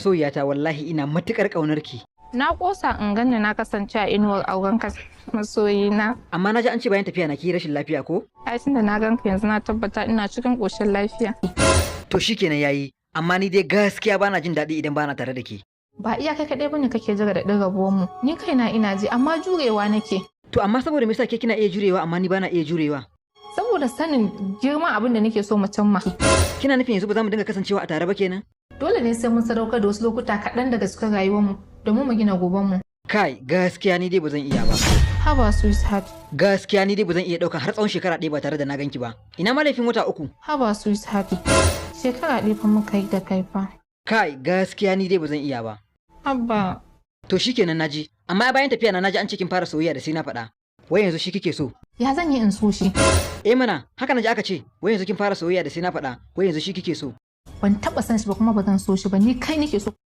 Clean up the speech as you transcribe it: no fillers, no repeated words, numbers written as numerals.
Masoyiyata, wallahi ina matukar ƙaunar ki. Na ƙosa in ganni na kasance a inuwar aurenka, masoyina. Amma na ji an ce bayan tafiya na ki rashin lafiya, ko? Ai tunda na ganka yanzu, na tabbata ina cikin ƙoshin lafiya. To shikenan, yayi. Amma ni dai gaskiya bana jin daɗi idan bana tare da ke. Ba iya kai kaɗai bane kake jira da ɗin rabuwar mu. Ni kaina ina ji, amma jurewa nake. To amma saboda me yasa ke kina iya jurewa, amma ni bana iya jurewa? Saboda sanin girman abin da nake so mu cimma. Kina nufin yanzu ba za mu dinga kasancewa a tare ba kenan? Dole ne sai mun sadaukar da wasu lokuta kaɗan daga cikin rayuwarmu domin mu gina gobenmu. Kai, gaskiya ni dai ba zan iya ba. Haba, sweetheart. Gaskiya ni dai ba zan iya ɗaukan har tsawon shekara 1 ba tare da na ganki ba. Ina ma laifin wata 3? Haba, sweetheart. Shekara 1 fa muka yi da kai fa. Kai, gaskiya ni dai ba zan iya ba. Haba. To shikenan, naji. Amma bayan tafiya na, naji an ce kin fara soyayya da sai na faɗa. Wai yanzu shi kike so? Ya zan yi in so shi? Eh mana, haka naji aka ce, wai yanzu kin fara soyayya da sai na faɗa, wai yanzu shi kike so. Ban taɓa san shi ba, kuma ba zan so shi ba. Ni kai nake so.